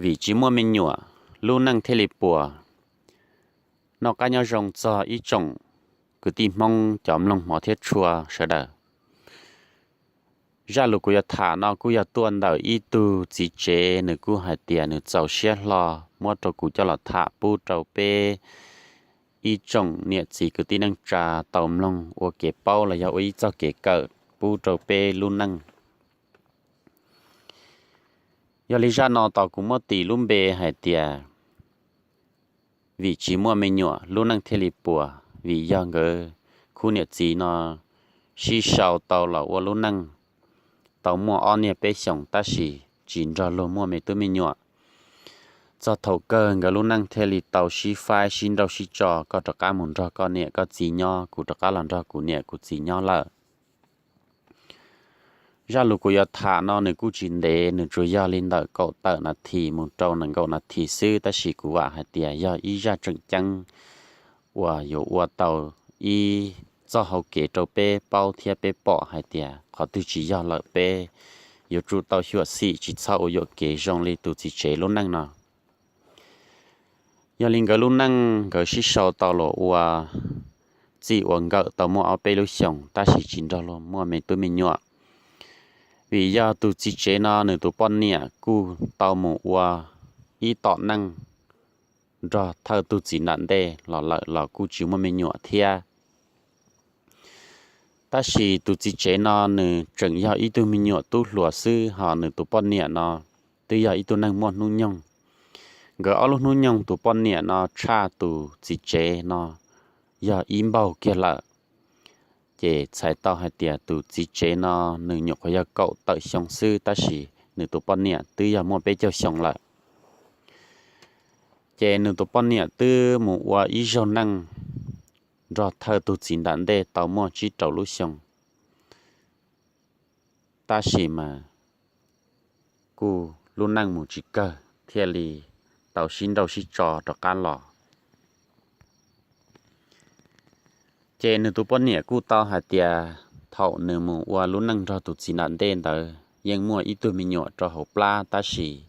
vim tsis muaj me nyuam, lub neej thiaj li puas. Noj qab nyob zoo txog ib tsoom kwv tij Hmoob cov mloog hmov thiab tshua sawv daws. Zaj lus kuv yuav tham no kuj yog tuaj ntawm ib tug txiv tsev, nws kuj hais tias nws txaus siab hlo muab rau kuv coj los tham pub rau peb ib tsoom niam txiv kwv tij neej tsa tau mloog ua kev paub los yog ua ib txoj kev kawm pub rau peb lub neej. Yog li zaj no tos kuv muab tis lub npe hais tias vim tsis muaj me nyuam lub neej thiaj li puas, vim yog nkawd khub niam txiv no sib sau tau los ua lub neej tau muaj ob niag peb xyoos tab sis tsis nrog luag muaj me tub me nyuam. Txog thaum kawg nkawd lub neej thiaj li tau sib faib sib nrauj sib tso, koj rov qab mus nrog koj niam koj txiv nyob, kuv rov qab los nrog kuv niam kuv txiv nyob lawm. Zaj lus kuv yuav tham no nws kuj tsis ntev, nws tsuas yog li ntawm kaum tawm nas this mus rau nees nkaum nas this xwb, tab sis kuv vam hais tias yog ib zaj tseem ceeb uas yuav ua tau ib txoj hau kev rau peb paub thiab peb pom hais tias qhov twg tsis yog lawm peb yuav tsum tau xyuam xim tsis txhob ua yuam kev zoo li tus txiv tsev lub neej no. Yog li nkawd lub neej nkawd sib sau tau los ua txij ua nkawm tau muaj ob peb lub xyoos tab sis tsis nrog luag muaj me tub me nyuam. Vim yog tus txiv tsev no nws tus poj niam kuj tau mus ua ib tom neej nrog thawj tug txiv nram ntej los lawm los kuj tsis muaj me nyuam thiab. Tab sis tus txiv tsev no nws tseem yog ib tug me nyuam tub hluas xwb, ho nws tus poj niam no twb yog ib tug neeg muaj hnub nyoog. Nkawd ob lub hnub nyoog tus poj niam no tshaj tus txiv tsev no yog ib npaug kiag lawm. Ces txhais tau hais tias tus txiv tsev no nws nyuam qhuav yog kaum tawm xyoo xwb tab sis nws tus poj niam twb yog muaj peb caug xyoo lawm. Ces nws tus poj niam twb mus ua ib zaug neej nrog thawj tug txiv nram ntej tau muaj tsib rau lub xyoo, tab sis mas kuj lub neej mus tsis kawg thiaj li tau sib nrauj sib tso rov qab los. Ces nws tus poj niam kuj tau hais tias thaum nws mus ua lub neej nrog tus txiv nram ntej ntawd yeej muaj ib tug me nyuam rau hauv plab tab sis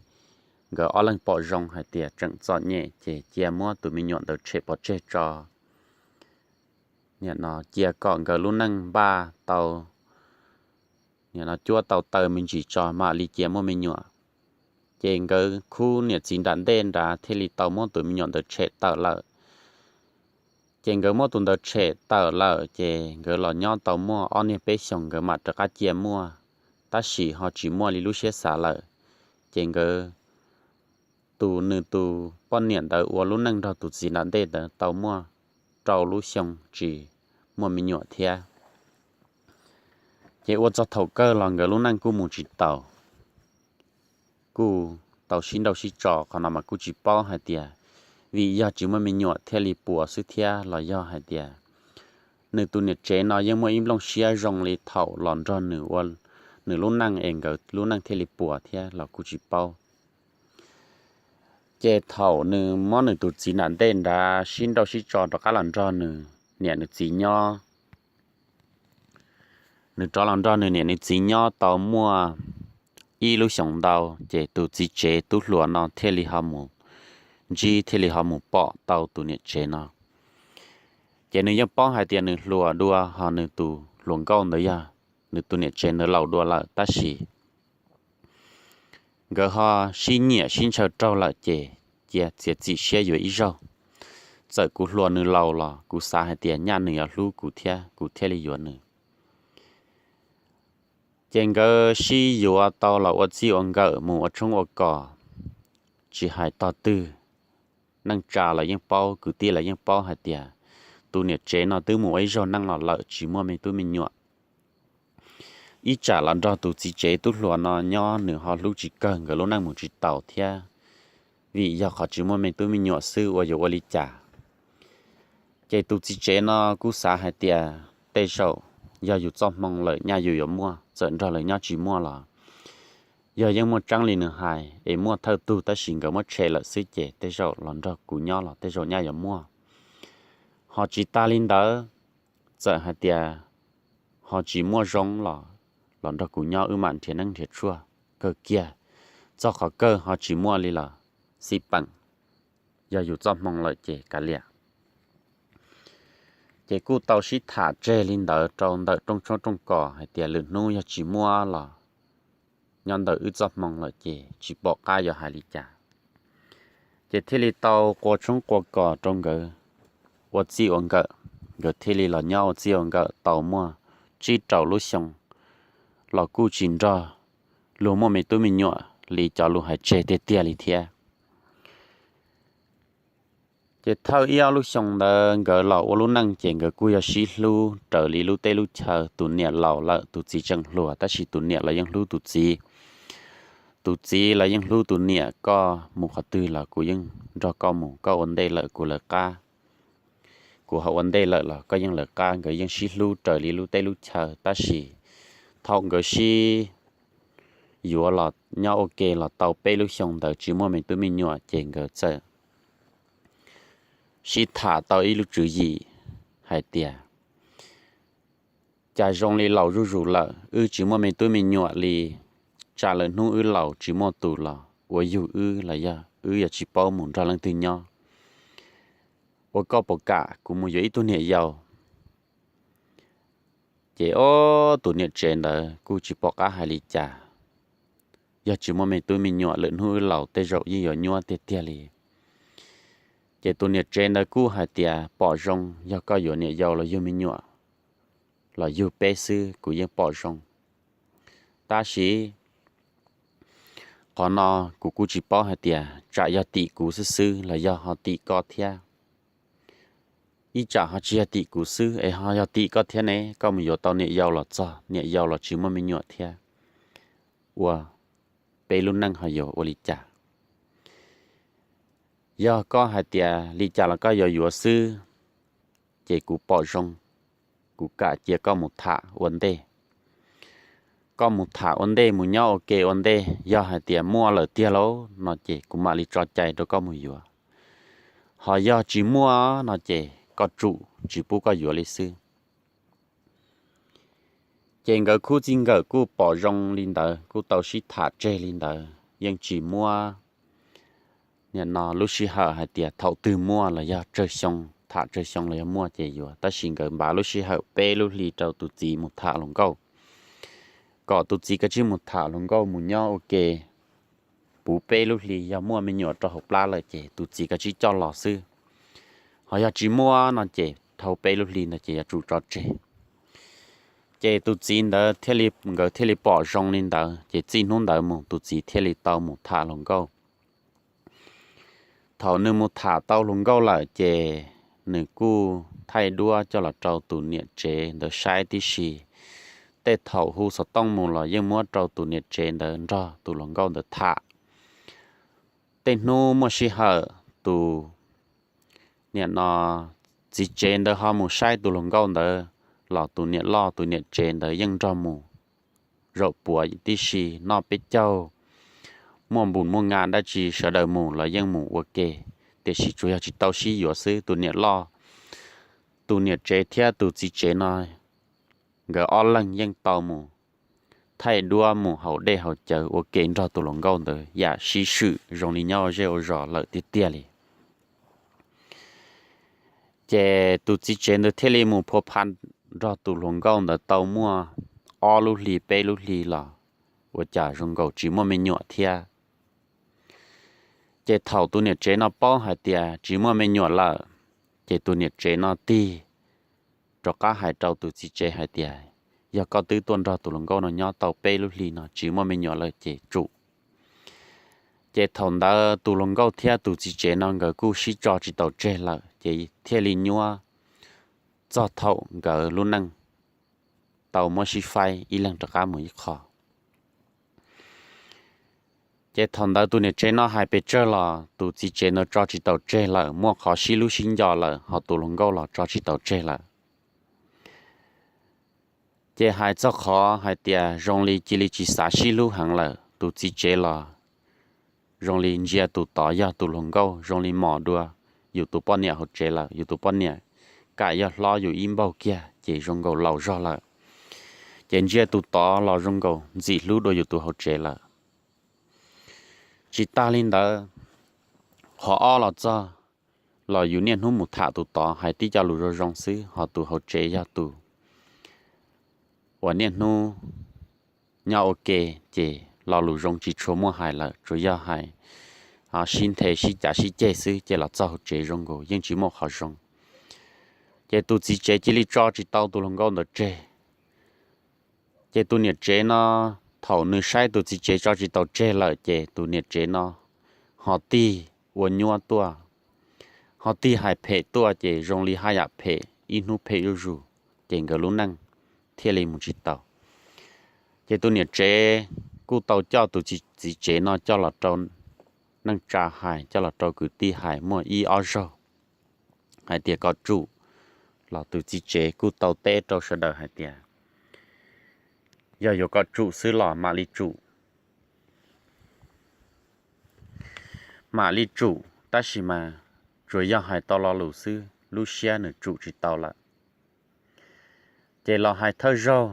nkawd ob leeg pom zoo hais tias tseem txom nyem ces cia muab tus me nyuam ntawd tshem pov tseg tso. Nim no cia kom nkawd lub neej npaj tau, nim no cuab tau taw me ntsis tso mam li cia muaj me nyuam. Ces nkawd khub niam txiv nram ntej nrad thiaj li tau muab tus me nyuam ntawd tshem tawm lawm. Ces nkawd muab tus ntawd tshem tawm lawm ces nkawd los nyob tau muaj ob niag peb xyoos nkawd mam rov qab cia muaj, tab sis ho tsis muaj li lub siab xav lawm. Ces nkawd tus nws tus poj niam ntawd ua lub neej nrog tus txiv nram ntej ntawd tau muaj rau lub xyoo tsis muaj me nyuam thiab. Ces ua txog thaum kawg los nkawd lub neej kuj mus tsis taus, kuj tau sib nrauj sib tso. Qhov no mas kuj tsis paub hais tias vim yog tsis muaj me nyuam thiaj li puas xwb thiab los yog hais tias nws tus niam tsev no yeej muaj ib nplooj siab zoo li thaum los nrog nws ua nws lub neej es nkawd lub neej thiaj li puas thiab los kuj tsis paub. Ces thaum nws muab nws tus txiv nram ntej nrad sib nrauj sib tso rov qab los nrog nws niam nws txiv nyob, nws rov los nrog nws niam nws txiv nyob tau muaj ib lub xyoos ntau, ces tus txiv tsev tub hluas no thiaj li ho mus ntsib thiaj li ho mus pom tau tus niam tsev no. Ces nws yeej paub hais tias nws hluas dua ho nws tus hluas nkauj ntawd yog nws tus niam tsev ntawd laus dua lawm tab sis nkawd ho sib nyiam sib ntshaw raug lawm ces cia txiav txim siab yuav ib zaug. Txawm kuv hluas nws laus los kuv xav hais tias nyaj nws yuav hlub kuv thiab kuv thiaj li yuav nws. Ces nkawd sib yuav tau los ua txij ua nkawm mus ua tshoob ua kos, tsis hais tog twg, neej tsa los yeej paub, kwv tij los yeej paub hais tias tus niam tsev no twb mus ua ib zaug neej los lawm tsis muaj me tub me nyuam. Ib tsam los nrog tus txiv tsev tub hluas no nyob nws ho hlub tsis kawg nkawd lub neej mus tsis taus thiab, vim yog qhov tsis muaj me tub me nyuam xwb ua yuav ua li cas. Ces tus txiv tsev no kuj xav hais tias tej zaum yog yus txoj hmoo lawm nyaj yus yuav muaj, txawm nrog lawv nyob tsis muaj los yog yeej muaj tseeb li nws hais es muaj thawj tug tab sis nkawd muab tshem lawm xwb ces tej zaum los nrog kuv nyob los tej zaum nyaj yuav muaj. Ho tsis tas li ntawd, txawm hais tias ho tsis muaj zoo los los nrog kuv nyob wb mam nrhiav neeb nrhiav tshuaj. Kawg kiag, txog qhov kawg ho tsis muaj li lawm, xij peem, yog yus txoj hmoo lawm ces kav liam. Ces kuj tau sib tham tseg li ntawd rau ntawm rooj tshoob rooj kos hais tias lwm hnub yog tsis muaj los nyob ntawm wb txoj hmoo lawm ces tsis pom qab yuav hais li cas. Ces thiaj li tau qua tshoob qua kos rau nkawd ua txij ua nkawm, nkawd thiaj li los nyob ua txij ua nkawm tau muaj tsib rau lub xyoo los kuj tsis nrog luag muaj me tub me nyuam li cov lus hais tseg tiag tiag li thiab. Ces thawj ib ob lub xyoo ntawd nkawd los ua lub neej ces nkawd kuj yog sib hlub raws li lub teb lub chaw, tus niam laus lawm tus txiv tseem hluas, tab sis tus niam los yeej hlub tus txiv, tus txiv los yeej hlub tus niam, koj mus qhov twg los kuv yeej nrog koj mus, koj ua ntej lawm kuv lawv qab, kuv ho ua ntej lawm los koj yeej lawv qab. Nkawd yeej sib hlub raws li lub teb lub chaw, tab sis thaum nkawd sib yuav los nyob ua ke los tau peb lub xyoo ntawd tsis muaj me tub me nyuam ces nkawd txawm sib tham tau ib lub tswv yim hais tias, cas zoo li laus zuj zus lawm, wb tsis muaj me tub me nyuam li, tsam lawm hnub wb laus tsis muaj tus los ua yug wb los yog wb yuav tsis paub mus nrog leej twg nyob. Ua koj puas kam kuv mus yuav ib tug niam yau? Ces ob tus niam tsev ntawd kuj tsis pom qab hais li cas, yog tsis muaj me tub me nyuam lwm hnub wb laus tej zaum yeej yuav nyuaj tiag tiag li. Ces tus niam tsev ntawd kuj hais tias pom zoo, yog koj yuav niam yau los yug me nyuam los yug peb xwb kuv yeej pom zoo, tab sis qhov no kuv kuj tsis paub hais tias tsam yog tim kuv xwb xwb los yog ho tim koj thiab. Ib tsam ho tsis yog tim kuv xwb es ho yog tim koj thiab ne, koj mus yuav tau niam yau los txog niam yau los tsis muaj me nyuam thiab, ua peb lub neej ho yuav ua li cas? Yog koj hais tias li cas los koj yuav yuav xwb, ces kuv pom zoo, kuv kam cia koj mus tham ua ntej. Koj mus tham ua ntej, mus nyob ua ke ua ntej, yog hais tias muaj lawm tiag lauj no ces kuv mam li tso cai rau koj mus yuav. Ho yog tsis muaj no ces koj tsum tsis pub koj yuav li xwb. Ces nkawd khub txij nkawm kuj pom zoo li ntawd, kuj tau sib tham tseg li ntawd, yeej tsis muab nim no lub sij hawm hais tias thaum twg muaj los yog tsawg xyoo, tham tsawg xyoo los yog muaj ces yuav, tab sis nkawd npaj lub sij hawm peb lub hli rau tus txiv mus tham hluas nkauj, kom tus txiv kav tsij mus tham hluas nkauj mus nyob ua ke puv peb lub hli, yog muaj me nyuam rau hauv plab lawm ces tus txiv kav tsij coj los xwb. Ho yog tsis muaj no ces dhau peb lub hli ntawd ces yuav tsum tso tseg. Ces tus txiv ntawd thiaj li, nkawd thiaj li pom zoo li ntawd, ces txij hnub ntawd mus tus txiv thiaj li tau mus tham hluas nkauj. Thaum nws mus tham tau hluas nkauj lawm ces nws kuj thaij duab coj los rau tus niam tsev ntawd saib tib si. Tej thaum hu xov tooj mus los yeej muab rau tus niam tsev ntawd nrog tus hluas nkauj ntawd tham. Tej hnub muaj sij hawm tus nim no txiv tsev ntawd ho mus saib tus hluas nkauj ntawd los tus niam loj tus niam tsev ntawd yeej nrog mus zaum puav tib si noj peb caug, muaj npus muaj nga dab tsi sawv daws mus los yeej mus ua ke, tiam sis tsuas yog tsis tau sib yuav xwb. Tus niam loj, tus niam tsev thiab tus txiv tsev no nkawd ob leeg yeej tau mus thaij duab mus haus dej haus cawv ua ke nrog tus hluas nkauj ntawd yam sib swm zoo li nyob ua zej ua zos lawm tiag tiag li. Ces tus txiv tsev ntawd thiaj li mus phua pha nrog tus hluas nkauj ntawd tau muaj ob lub hli peb lub hli los ua cas zoo nkaus tsis muaj me nyuam thiab. Ces thaum tus niam tsev no paub hais tias tsis muaj me nyuam lawm, ces tus niam tsev no tig rov qab hais rau tus txiv tsev hais tias, yog koj twb tuaj nrog tus hluas nkauj no nyob tau peb lub hli no tsis muaj me nyuam lawm ces tsum. Ces thaum ntawd tus hluas nkauj thiab tus txiv tsev no nkawd kuj sib tso tsis tau tseg lawm, ces thiaj li nyuab txog thaum nkawd lub neej tau muab sib faib ib leeg rov qab mus ib qho. Ces thaum ntawd tus niam tsev no hais pes tsawg los tus txiv tsev ntawd tso tsis tau tseg lawm, muaj qhov sib hlub sib nco lawm, ho tus hluas nkauj los tso tsis tau tseg lawm. Ces hais txog qhov hais tias zoo li cia li tsis xav sib hlub heev lawm, tus txiv tsev los zoo li ntsia tus tod yog tus hluas nkauj, zoo li mos dua yus tus poj niam hauv tsev lawm, yus tus poj niam kam yog hlob yus ib npaug kiag ces zoo nkaus laus zog lawm, ces ntsia tus tod los zoo nkaus ntxim hlub dua yus tus hauv tsev lawm. Tsis tas li ntawd, Qhov ob los txog los yus niaj hnub mus tham tus tod hais tib co lus zoo zoo xwb, ho tus hauv tsev yog tus uas niaj hnub nyob ua ke, ces lo lus zoo tsis tshua muaj hais lawm, tsuas yog hais sib nthe sib cav sib ceg xwb, ces los txog hauv tsev zoo nkaus yeej tsis muaj qhov zoo. Ces tus txiv tsev cia li tso tsis tau tus hluas nkauj ntawd tseg. Ces tus niam tsev no, thaum nws saib tus txiv tsev tso tsis tau tseg lawm ces tus niam tsev no ho tig ua nyuab tuaj, ho tig hais phem tuaj, ces zoo li haj yam phem ib hnub phem zuj zus, ces nkawd lub neej thiaj li mus tsis tau. Ces tus niam tsev kuj tau coj tus txiv tsev no coj los rau neej tsa hais, coj los rau kwv tij hais muaj ib ob zaug hais tias kom tsum, los tus txiv tsev kuj tau teb rau sawv daws hais tias yog yuav kom tsum xwb los mam li tsum, mam li tsum, tab sis mas tsuas yog hais tau lo lus xwb, lub siab nws tsum tsis tau lawm. Ces los hais thawj zaug,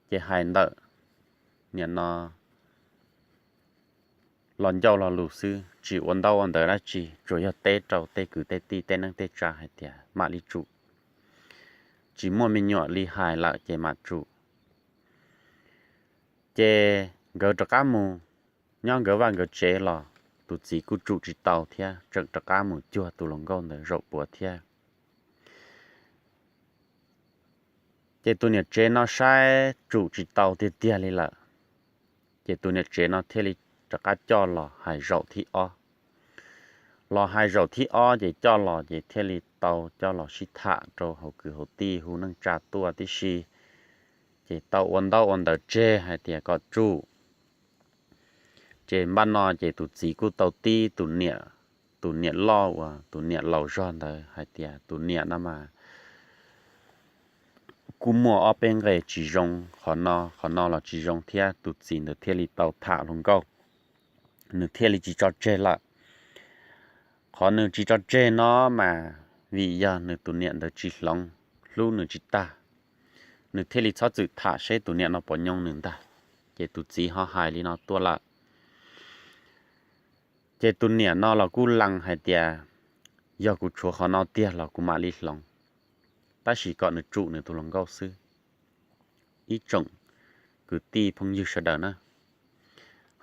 ces hais ntawm niam no los ncauj lo lus xwb, tsis ua ntaub ua ntawv dab tsi, tsuas yog teb rau tej kwv tej tij tej neej tej tsa hais tias mam li tsum, tsis muaj me nyuam li hais lawm ces mam tsum. Ces nkawd rov qab mus nyob nkawd vaj nkawd tsev los tus txiv kuj tsum tsis tau thiab, tseem rov qab mus cuag tus hluas nkauj ntawd zaum puav thiab. Ces tus niam tsev no saib tsum tsis tau tiag tiag li lawm, ces tus niam tsev no thiaj li rov qab coj los hais zaum thib ob. Los hais zaum thib ob ces coj los ces thiaj li tau coj los sib tham rau hauv kwv hauv tij hu neej tsa tuaj tib si, ces tau ua ntaub ua ntawv tseg hais tias kom tsum. Ces npaj no ces tus txiv kuj tau tib tus niam, tus niam loj uas tus niam laus zog ntawd hais tias tus niam no mas kuj muaj ob peb nqe tsis zoo, qhov no qhov no los tsis zoo thiab, tus txiv ntawd thiaj li tau tham hluas nkauj, nws thiaj li tsis tso tseg lawm. Qhov nws tsis tso tseg no mas vim yog nws tus niam ntawd tsis hloov, hlub nws tsis tag, nws thiaj li txhob txwm tham seb tus niam no puas nyoo nws ntag. Ces tus txiv ho hais li no tuaj lawm. Ces tus niam no los kuj lees hais tias yog kuv tshuav qhov no tiag los kuv mam li hloov, tab sis kom nws tsum nws tus hluas nkauj xwb. Ib tsoom kwv tij phooj ywg sawv daws na,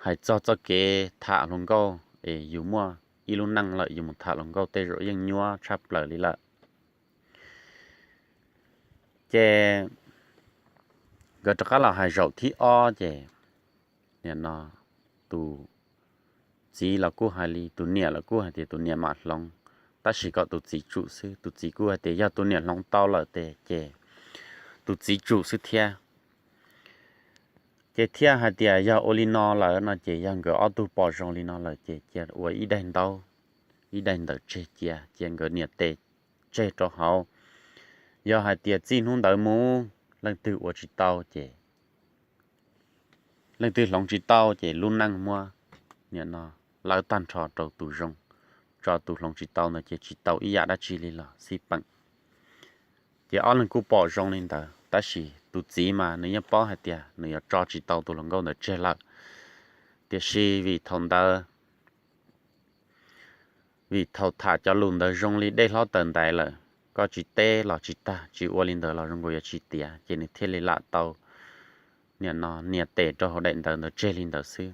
hais txog txoj kev tham hluas nkauj es yus muaj ib lub neej lawm yus mus tham hluas nkauj tej zaum yeej nyuab tshaj plaws li lawm. Ces nkawd rov qab los hais zaum thib ob ces nim no tus txiv los kuj hais li, tus niam los kuj hais tias tus niam mam hloov, tab sis kom tus txiv tsum xwb. Tus txiv kuj hais tias yog tus niam hloov tau lawm tes ces tus txiv tsum xwb thiab. Ces thiaj hais tias yog ua li no lawm no ces yog nkawd ob tug pom zoo li no lawm ces cia ua ib daim ntaub, ib daim ntawv tseg cia, cia nkawd nias tes tseg rau hauv. Yog hais tias txij hnub ntawd mus leej twg ua tsis tau ces leej twg hloov tsis tau ces lub neej muab nim no lawv tag nrho rau tus zoo, tso tus hloov tsis tau ntawd ces tsis tau ib yam dab tsi li los xij peem. Ces ob leeg kuj pom zoo li ntawd, tab sis tus txiv mas nws yeej paub hais tias nws yuav tso tsis tau tus hluas nkauj ntawd tseg lawm. Tiam sis vim thaum ntawd, vim thaum tham cov lus ntawd zoo li dej hlob taws ntaiv lawm, koj tsis teb los tsis tag, tsis ua li ntawd los zoo nkaus yuav tsis tiav, ces nws thiaj li lam tau nim no nias tes rau hauv daim ntawv ntawd tseg li ntawd xwb.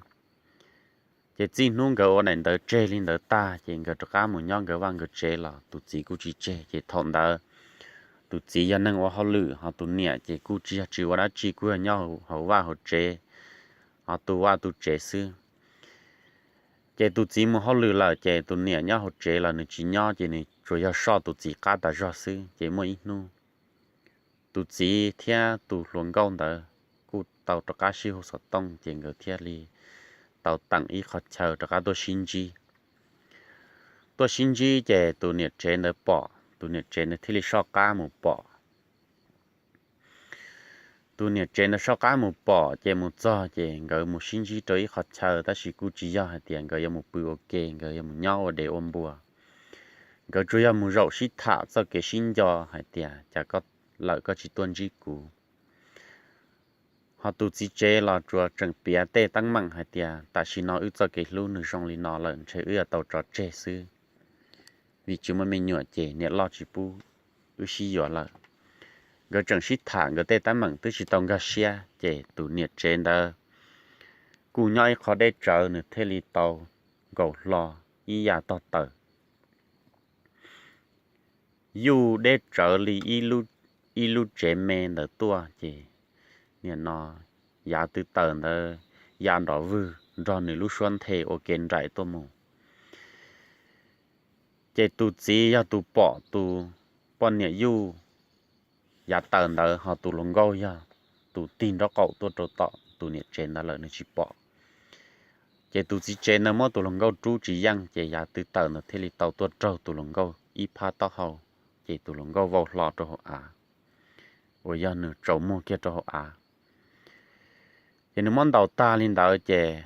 Ces txij hnub nkawd ua daim ntawv tseg li ntawd tag ces nkawd rov qab mus nyob nkawd vaj nkawd tsev los tus txiv kuj tsis tseg. Ces thaum ntawd tus txiv yog neeg ua hauj lwm, ho tus niam ces kuj tsis yog tsis ua dab tsi, kuj yog nyob hauv vaj hauv tsev, ho tu vaj tu tsev xwb. Ces tus txiv mus hauj lwm lawm ces tus niam nyob hauv tsev los nws tsis nyob, ces nws tsuas yog soj tus txiv qab tas zog xwb. Ces muaj ib hnub tus txiv thiab tus hluas nkauj ntawd kuj tau rov qab sib hu xov tooj, ces nkawd thiaj li tau teem ib qho chaw rov qab tuaj sib ntsib. Tuaj sib ntsib ces tus niam tsev ntawd pom, tus niam tsev ntawd thiaj li soj qab mus pom. Tus niam tsev ntawd soj qab mus pom ces mus txog ces nkawd mus sib ntsib rau ib qho chaw, tab sis kuj tsis yog hais tias nkawd yuav mus pw ua ke, nkawd yuav mus nyob ua dev ua npua. Nkawd tsuas yog mus zaum sib tham txoj kev sib nco hais tias cas koj lawm koj tsis tuaj ntsib kuv, Ho tus txiv tsev los tsuas tseem piav tej teeb meem hais tias tam sim no wb txoj kev hlub nws zoo li no lawm, ntshe wb yuav tau tso tseg xwb, vim tsis muaj me nyuam ces niam loj tsis pub wb sib yuav lawm. Nkawd tseem sib tham nkawd tej teeb meem twb tsis tau nkag siab ces tus niam tsev ntawd kuj nyob ib qho deb tsawv, nws thiaj li tau nkaus hlo ib yam tog taws yuj deb tsawv li ib lub tsev me ntawd tuaj ces nim no yav tw taws ntawd ya nrov vwg nrog nws lub suab nthe ua ke nraim tuaj mus. Ces tus txiv yog tus pom tus poj niam yuj yav taws ntawd, ho tus hluas nkauj yog tus tig nraub qaum tuaj rau tom tus niam tsev ntawd lawm, nws tsis pom. Ces tus txiv tsev ntawd muab tus hluas nkauj rub tsis yeej, ces yav tw taws ntawd thiaj li tau tuaj raug tus hluas nkauj ib phab taub hau, ces tus hluas nkauj vau hlo rau hauv av, uas yog nws tsaus muag kiag rau hauv av. Ces nws muab ntaus tag li ntawd ces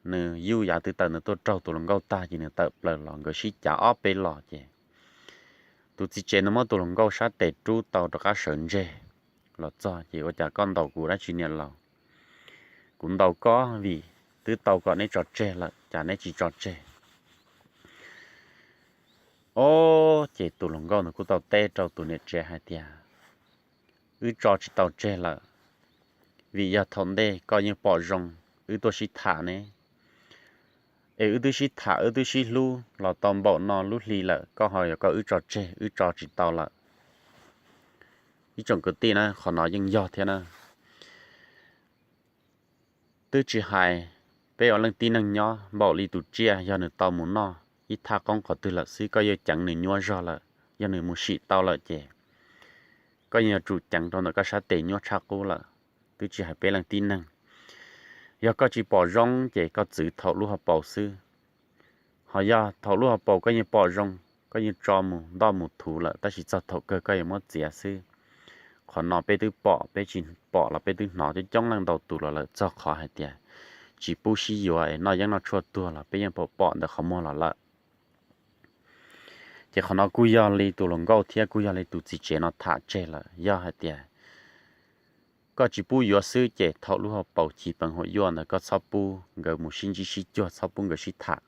nws yuj yav tw taws ntawd tuaj raug tus hluas nkauj tag ces nws tawm plaws los, nkawd sib cav ob peb los ces tus txiv tsev ntawd muab tus hluas nkauj sab tes rub tau rov qab sawv ntseg los txog ces, Ua cas koj ntaus kuv dab tsi niam laus? Kuv ntaus koj vim twb tau kom neb tso tseg lawm, cas neb tsis tso tseg? Ob, ces tus hluas nkauj nws kuj tau teb rau tus niam tsev hais tias, Wb tso tsis tau tseg lawm, vim yog thaum ntej koj yeej pom zoo wb tuaj sib tham ne, es wb twb sib tham wb twb sib hlub los tau npaum no lub hli lawm, koj ho yuav kom wb tso tseg, wb tso tsis tau lawm. Ib tsoom kwv tij na, qhov no yeej yog thiab na. Twb tsis hais peb ua leej tib neeg nyob, npaum li tus tsiaj yog nws tau mus noj ib thaj qoob qhov twg lawm xwb koj yeej ceev nws nyuaj zog lawm, yog nws mus sim tau lawm ces koj yeej yuav tsum ceev rau ntawm koj sab tes nyuaj tshaj qub lawm. Twb tsis hais peb leej tib neeg, yog koj tsis pom zoo ces koj txwv thaum lub hauv paus xwb. Ho yog thaum lub hauv paus koj yeej pom zoo, koj yeej tso mus ntoj mus thuv lawm, tab sis txog thaum kawg koj yuav muab txiav xwb. Qhov no peb twb pom, peb tsis pom los peb twb hnov coob coob leej ntau tus los lawm, txog qhov hais tias tsis pub sib yuav es noj yeeb noj tshuaj tuag los peb yeej pom pom ntawm qhov muag los lawm. Ces qhov no kuj yog li tus hluas nkauj thiab kuj yog li tus txiv tsev no tham tseg lawm, yog hais tias koj tsis pub yuav xwb ces thaum lub hauv paus chiv peev huam yuaj ntawd koj txhob pub nkawd mus sib ntsib sib cuag, txhob pub nkawd sib tham.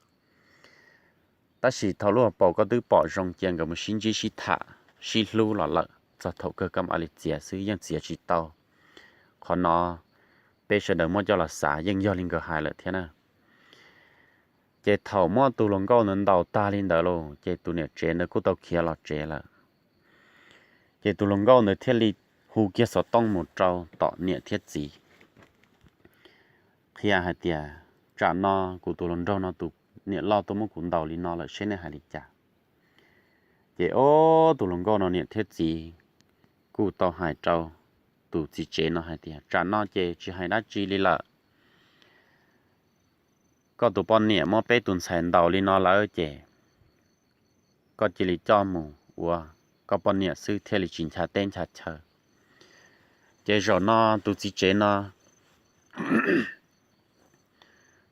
Tab sis thaum lub hauv paus koj twb pom zoo cia nkawd mus sib ntsib sib tham, sib hlub los lawm, txog thaum kawg koj mam li txiav xwb, yeej txiav tsis tau. Qhov no peb sawv daws muab coj los xav yeej yog li nkawd hais lawm thiab na. Ces thaum muab tus hluas nkauj ntawd ntaus tag li ntawd los ces tus niam tsev ntawd kuj tau khiav los tsev lawm. Ces tus hluas nkauj ntawd thiaj li hu kiag xov tooj mus rau tom niam thiab txiv, qhia hais tias, Tsam no kuv tus hluas nraug no tus niam loj tuaj muab kuv ntaus li no lawm, seb nej hais li cas? Ces ob, tus hluas nkauj no niam thiab txiv kuj tau hais rau tus txiv tsev no hais tias, Tsam no ces tsis hais dab tsi li lawm. Koj tus poj niam muab peb tus ntxhais ntaus li no lawm ces koj cia li coj mus ua koj poj niam xwb thiaj li tsis ncha teb ncha chaw. Ces zaum no tus txiv tsev no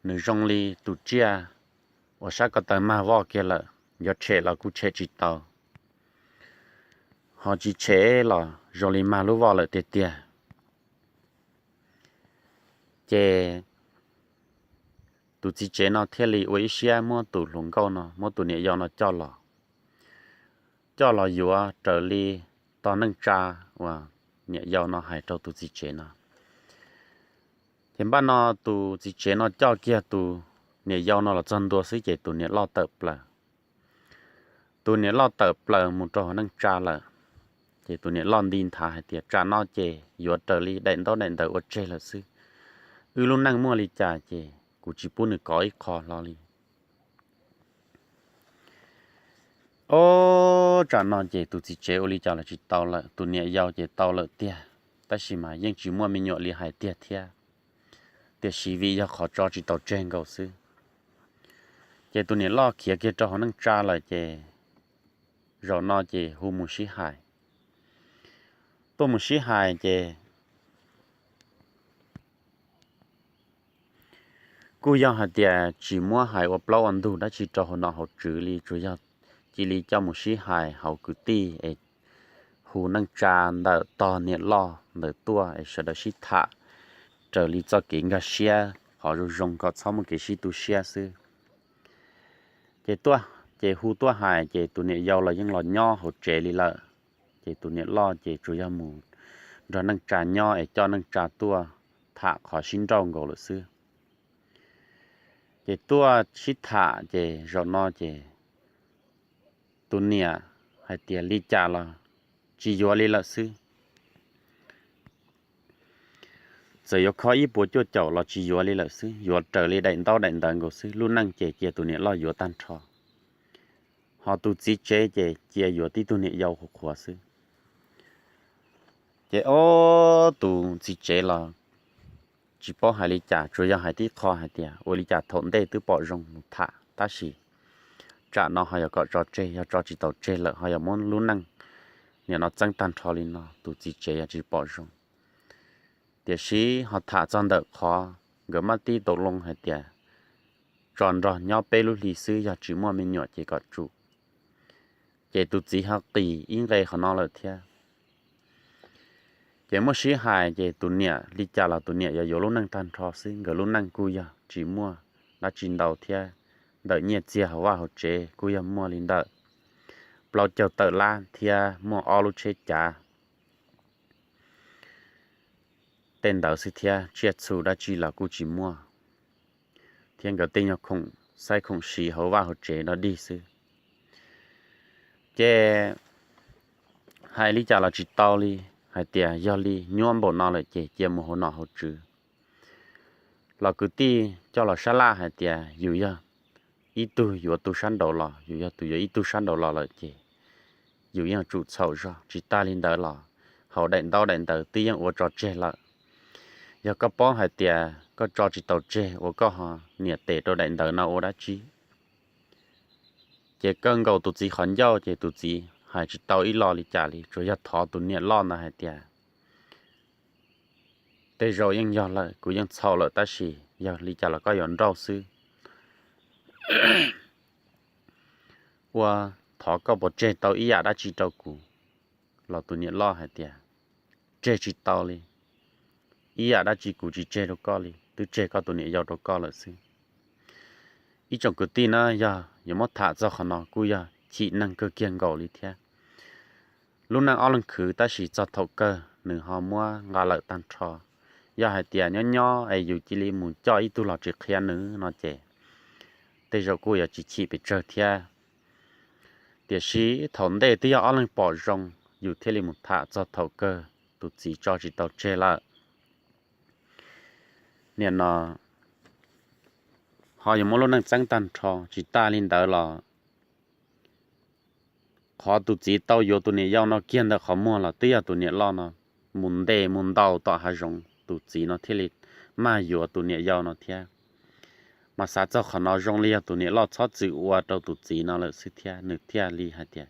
nws zoo li tus tsiaj uas sab ko taw mag voj kiag lawm, yuav tshem los kuj tshem tsis tau, ho tsis tshem los zoo li mag lub voj lawm tiag tiag. Ces tus txiv tsev no thiaj li ua ib siab muab tus hluas nkauj no, muab tus niam yau no coj los, coj los yuav raws li tog neej tsa uas niam yau no hais rau tus txiv tsev no. Ces npaj no tus txiv tsev no coj kiag tus niam yau no los txog ntua xwb ces tus niam loj tawm plaws. Tus niam loj tawm plaws mus rau hauv neej tsa lawm, ces tus niam loj nti nthav hais tias, Tsam no ces yuav raws li daim ntaub daim ntawv ua tseg lawm xwb. Wb lub neej muaj li cas ces kuv tsis pub nws kov ib qho hlo li. Ob, tsam no ces tus txiv tsev ua li cas los tsis tau lawm, tus niam yau ces tau lawm tiag, tab sis mas yeej tsis muaj me nyuam li hais tiag thiab, tiam sis vim yog qhov tso tsis tau tseg nkaus xwb. Ces tus niam loj khiav kiag rau hauv neej tsa lawm ces zaum no ces hu mus sib hais. Tuaj mus sib hais ces kuj yog hais tias tsis muab hais ua plaub ua ntug dab tsi rau hauv nom hauv tswv li, tsuas yog cia li coj mus sib hais hauv kwv tij es hu neej tsa ntawm tog niam loj ntawd tuaj es sawv daws sib tham, raws li txoj kev nkag siab qhov zoo zoo kom txhob muaj kev sib tu siab xwb. Ces tuaj, ces hu tuaj hais ces tus niam yau los yeej los nyob hauv tsev li lawm. Ces tus niam loj ces tsuas yog mus nrog neej tsa nyob es coj neej tsa tuaj tham qhov sib nrauj nkaus lawm xwb. Ces tuaj sib tham ces zaum no ces tus niam hais tias li cas los tsis yuav li lawm xwb. Txawm yuav kho ib puas cuaj caum los tsis yuav li lawm xwb, yuav raws li daim ntaub daim ntawv nkaus xwb. Lub neej ces cia tus niam loj yuav tag nrho, ho tus txiv tsev ces cia yuav tib tug niam yau qhuav qhuav xwb. Ces ob tus txiv tsev los tsis paub hais li cas, tsuas yog hais tib qho hais tias ua li cas thaum ntej twb pom zoo mus tham, tab sis tsam no ho yog kom tso tseg, yog tso tsis tau tseg lawm ho yog muab lub neej nim no txeeb tag nrho li no, tus txiv tsev yog tsis pom zoo. Tiam sis ho tham txog ntawm qhov nkawd mab tib tau loo hais tias tso nrog nyob peb lub hli xwb, yog tsis muaj me nyuam ces kom tsum. Ces tus txiv ho qis ib nqe qhov no lawm thiab. Ces muaj sib hais ces tus niam li cas los tus niam yog yuav lub neej tag nrho xwb, nkawd lub neej kuj yog tsis muaj dab tsi ntau thiab, ntawm nyiaj txiag hauv vaj hauv tsev kuj yog muaj li ntawm plaub caug tawm lab thiab muaj ob lub tsheb cav tej ntawd xwb thiab tsiaj txhu dab tsi los kuj tsis muaj, thiab nkawd tej nyuag khoom xaib khoom siv hauv vaj hauv tsev dog dig xwb. Ces hais li cas los tsis tau li, hais tias yog li nyuaj npaum no lawm ces cia mus hauv nom hauv tswv. Los kwv tij coj los sab laj hais tias yus yog ib tug yuav tus sab nraud los, yus yog tus yuav ib tug sab nraud los lawm ces yus yeej tsum txhaum zog. Tsis tas li ntawd los hauv daim ntaub daim ntawv twb yeej ua tso tseg lawm. Yog koj paub hais tias koj tso tsis tau tseg uas koj ho niam tes rau daim ntawv no ua dab tsi? Ces kawg nkaus tus txiv qhov ncauj ces tus txiv hais tsis tau ib lo li cas li, tsuas yog thov tus niam loj ntawd hais tias tej zaum yeej yog lawm, kuv yeej txhaum lawm tab sis yog li cas los koj yuav nrauj xwb. Ua, thov koj puas tseg tau ib yam dab tsi rau kuv? Los tus niam loj hais tias tseg tsis tau li, ib yam dab tsi kuv tsis tseg rau koj li, twb tseg koj tus niam yau rau koj lawm xwb. Ib tsoom kwv tij na, yog yuav muab tham txog qhov no kuj yog chim neeg kawg kiag nkaus li thiab. Lub neej ob leeg khwv tab sis txog thaum kawg nws ho muab nqa lawm tag nrho. Yog hais tias nyob nyob es yus cia li mus coj ib tug los tsis qhia nws no ces tej zaum kuj yuav tsis chim pes tsawg thiab. Tiam sis thaum ntej twb yog ob leeg pom zoo, yus thiaj li mus tham txog thaum kawg tus txiv tso tsis tau tseg lawm. Nim no ho yuav muab lub neej txeeb tag nrho. Tsis tas li ntawd los qhov tus txiv tau yuav tus niam yau no kiag ntawm qhov muag los twb yog tus niam loj no mus ntes mus ntaus tom hav zoov tus txiv no thiaj li mag yuav tus niam yau no thiab. Mas xav txog qhov no zoo li yog tus niam loj txhob txwm ua rau tus txiv no lawm xwb thiab, nws thiaj li hais tias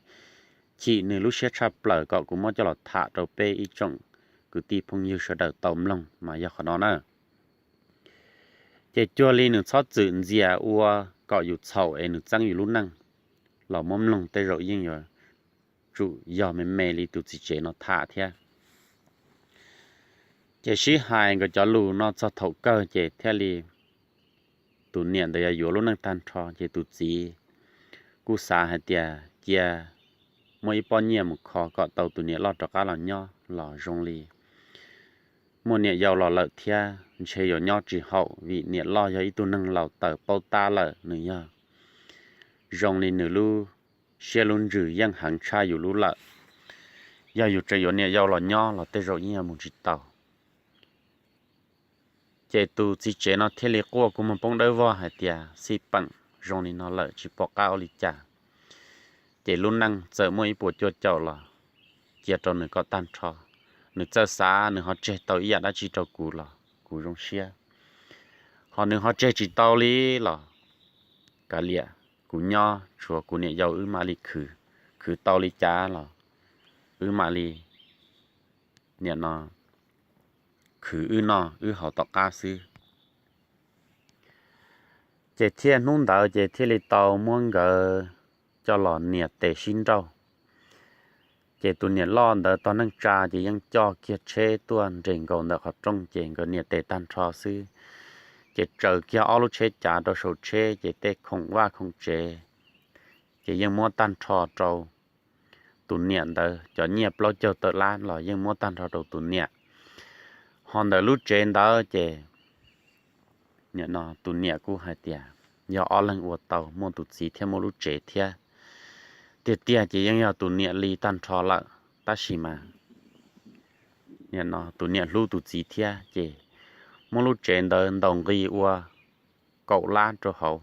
chim nws lub siab tshaj plaws kom kuv muab coj los tham rau peb ib tsoom kwv tij phooj ywg sawv daws tau mloog mas yog qhov no na. Ces cuag li nws txhob txwm ntxias ua kom yus txhaum es nws txeeb yus lub neej los muab mloog tej zaum yeej yuav tsum yog me me li tus txiv tsev no tham thiab. Ces sib hais nkawd cov lus no txog thaum kawg ces thiaj li tus niam ntawd yog yuav lub neej tag nrho ces tus txiv kuj xav hais tias cia muaj ib pob nyiaj mus kho kom tau tus niam loj rov qab los nyob los zoo li muaj niam yau los lawm thiab ntshe yuav nyob tsis haum vim niam loj yog ib tug neeg laus tawm paub tab lawm, nws yog zoo li nws lub siab lub ntsws yeej heev tshaj yus lub lawm. Yog yus tseem yuav niam yau los nyob los tej zaum yeej yuav mus tsis tau. Ces tus txiv tsev no thiaj li quaj kua muag poob dawb vog hais tias xij peem zoo li no lawm tsis pom qab ua li cas. Ces lub neej txawm muaj ib puas cuaj caum los cia rau nws kom tag nrho. Nws txawj xav nws ho tseg tau ib yam dab tsi rau kuv los kuv zoo siab, ho nws ho tseg tsis tau li los kav liam, kuv nyob tshuav kuv niam yau wb mam li khwv, khwv tau li cas los wb mam li nim no khwv wb noj wb haus tom qab xwb. Ces thiaj hnub ntawd ces thiaj li tau muab nkawd coj los nias tes sib nrauj. Ces tus niam loj ntawd tog neej tsa ces yeej coj kiag tsheb tuaj nres nkaus ntawm qhov rooj ces nkawd nias tes tag nrho xwb. Ces tsaws kiag ob lub tsheb cav rau saum tsheb ces tej khoom vaj khoom tsev ces yeej muab tag nrho rau tus niam ntawd, cov nyiaj plaub caug tawm lab los yeej muab tag nrho rau tus niam. Ho ntawm lub tsev ntawd ces nim no tus niam kuj hais tias yog ob leeg ua tau, muaj tus txiv thiab muaj lub tsev thiab. Tiag tiag ces yeej yog tus niam li tag nrho lawm, tab sis mas nim no tus niam hlub tus txiv thiab ces muab lub tsev ntawd ntaus nqi ua kaum lab rau hauv,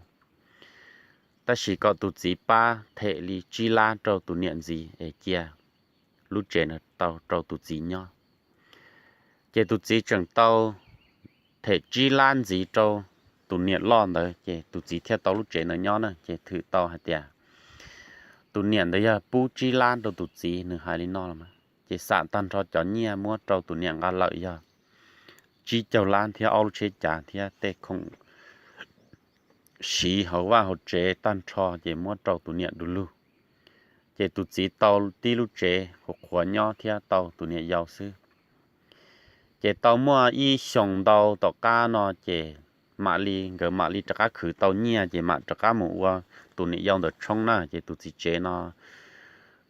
tab sis kom tus txiv pab them li tsib lab rau tus niam ntxiv es cia lub tsev ntawd tau rau tus txiv nyob. Ces tus txiv tseem tau them tsib lab ntxiv rau tus niam loj ntawd ces tus txiv thiaj tau lub tsev ntawd nyob na. Ces thwm tau hais tias tus niam ntawd yog pub tsib lab rau tus txiv, nws hais li no los mas, ces xam tag nrho cov nyiaj muab rau tus niam nqa lawm yog tsib caug lab thiab ob lub tsheb cav thiab tej khoom siv hauv vaj hauv tsev tag nrho ces muab rau tus niam du lug. Ces tus txiv tau tib lub tsev qhuav qhuav nyob thiab tau tus niam yau xwb. Ces tau muaj ib xyoos ntau tom qab no ces mam li nkawd mam li rov qab khwv tau nyiaj ces mam rov qab mus ua tus niam yau ntawd tshoob na. Ces tus txiv tsev no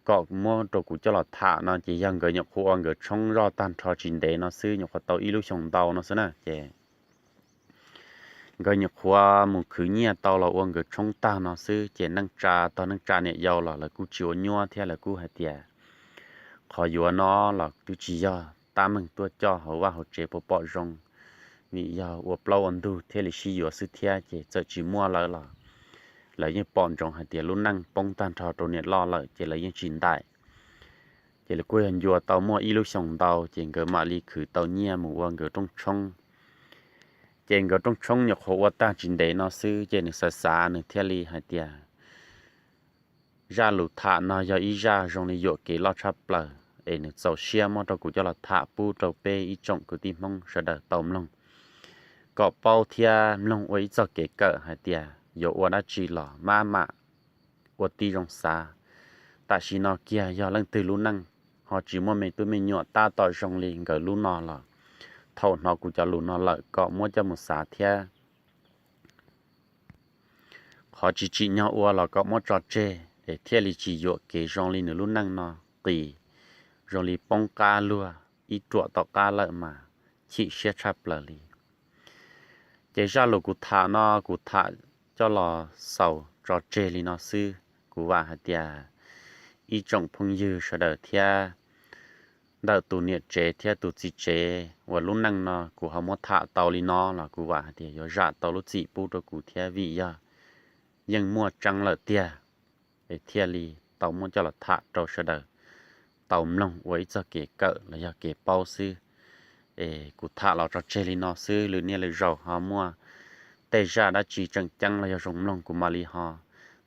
kom muab rau kuv coj los tham no ces yog nkawd nyuam qhuav ua nkawd tshoob zoj tag nrho tsis ntev no xwb, nyuam qhuav tau ib lub xyoos ntau no xwb na ces nkawd nyuam qhuav mus khwv nyiaj tau los ua nkawd tshoob tag no xwb ces neej tsa tog neej tsa niam yau los lawv kuj tsis ua nyuab thiab lawv kuj hais tias qhov yuav no los twb tsis yog tab meeg tuaj coj hauv vaj hauv tsev puas pom zoo, vim yog ua plaub ua ntug thiaj li sib yuav xwb thiab ces txawm tsis muaj lawv los lawv yeej pom ntsoov hais tias lub neej poob tag nrho rau niam loj lawm ces lawv yeej tsis ntaim. Ces lawv kuj yog ncua tau muaj ib lub xyoos ntau ces nkawd mam li khwv tau nyiaj mus ua nkawd rooj tshoob. Ces nkawd rooj tshoob nyuam qhuav ua tag tsis ntev no xwb ces nws xav xav nws thiaj li hais tias zaj lus tham no yog ib zaj zoo li yuam kev loj tshaj plaws es nws txaus siab muab rau kuv coj los tham pub rau peb ib tsoom kwv tij Hmoob sawv daws tau mloog kom paub thiab mloog ua ib txoj kev kawm hais tias yuav ua dab tsi los maj mam ua tib zoo xav. Tam sim no kiag yog leej twg lub neej ho tsis muaj me tub me nyuam tab tom zoo li nkawd lub no los thaum hnov kuv cov lus no lawm kom muab coj mus xav thiab qhov tsis tsim nyog ua los kom muab tso tseg es thiaj li tsis yuam kev zoo li nws lub neej no qis, zoo li poob qab luag ib ruam tom qab lawm mas chim siab tshaj plaws li. Ces zaj lus kuv tham no kuv tham coj los xaus tso tseg li no xwb. Kuv vam hais tias ib tsoom phooj ywg sawv daws thiab ntawm tus niam tsev thiab tus txiv tsev uas lub neej no kuv ho muab tham tau li no los kuv vam hais tias yuav zam tau lub txim pub rau kuv thiab vim yog yeej muaj tseeb lawm tiag es thiaj li tau muab coj los tham rau sawv daws tau mloog ua ib txoj kev kawm los yog kev paub xwb. Es kuv tham los tso tseg li no xwb, lwm niaj lwm zaus ho muaj tej zaj dab tsi tseem ceeb los yog zoo mloog kuv mam li ho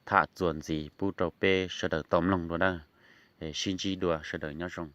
tham txuas ntxiv pub rau peb sawv daws tau mloog dua nawb. Sib ntsib dua, sawv daws nyob zoo.